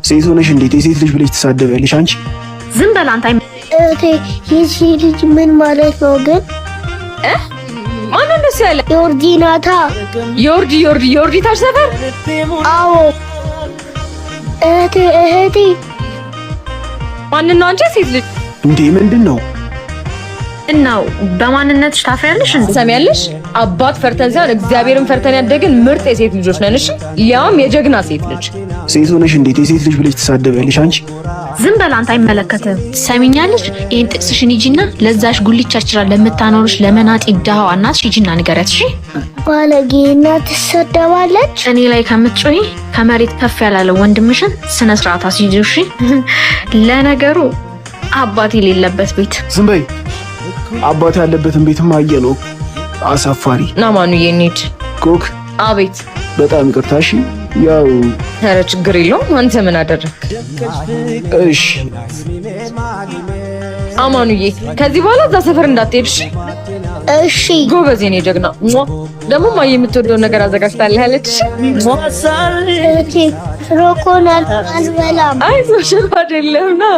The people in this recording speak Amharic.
ሴት ሆነሽ እንዴት የሴት ልጅ ብለሽ ትሳደቢያለሽ አንቺ? ዝም በል አንተ። እህቴ፣ የሴት ልጅ ምን ማለት ነው ግን? ማነው እንደሱ ያለ? ዮርዲ ናታ። ዮርዲ ዮርዲ ዮርዲ ታች ሰፈር። አዎ እህቴ እህቴ። ማንን ነው አንቺ ሴት ልጅ? እንዴ ምንድን ነው? እናው በማንነትሽ ታፍሪያለሽ እንዴ? ትሰሚያለሽ? አባት ፈርተን ሳይሆን እግዚአብሔርን ፈርተን ያደግን ምርጥ የሴት ልጆች ነን። እሺ፣ ያውም የጀግና ሴት ልጅ። ሴት ሆነሽ እንዴት የሴት ልጅ ብለሽ ትሳደቢያለሽ አንቺ? ዝም በል አንተ፣ አይመለከትህም። ትሰሚኛለሽ? ይሄን ጥቅስሽን ሂጂና ለዛሽ ጉልቻ ቸርችራ ለምታኖርሽ ለመናጢ ድሃዋ እናትሽ ሂጂና ንገሪያት። እሺ። ባለጌና ትሰደባለች። እኔ ላይ ከምትጮሂ ከመሬት ከፍ ያላለ ወንድምሽን ስነ ስርዓት አስይዢው። እሺ። ለነገሩ አባት የሌለበት ቤት። ዝም በይ። አባት ያለበትን ቤትም አየ ነው። አሳፋሪ። ና ማኑዬ እንሂድ። ኮክ። አቤት። በጣም ይቅርታ እሺ። ያው ኧረ ችግር የለውም። አንተ ምን አደረግክ? እሺ። አማኑዬ ከዚህ በኋላ እዛ ሰፈር እንዳትሄድ እሺ? እሺ። ጎበዝ የኔ ጀግና። ደግሞ ማየ የምትወደውን ነገር አዘጋጅታለች። እሺ? እህቴ፣ ሽሮ እኮ አልበላም። አይዞሽ አይደለም ና።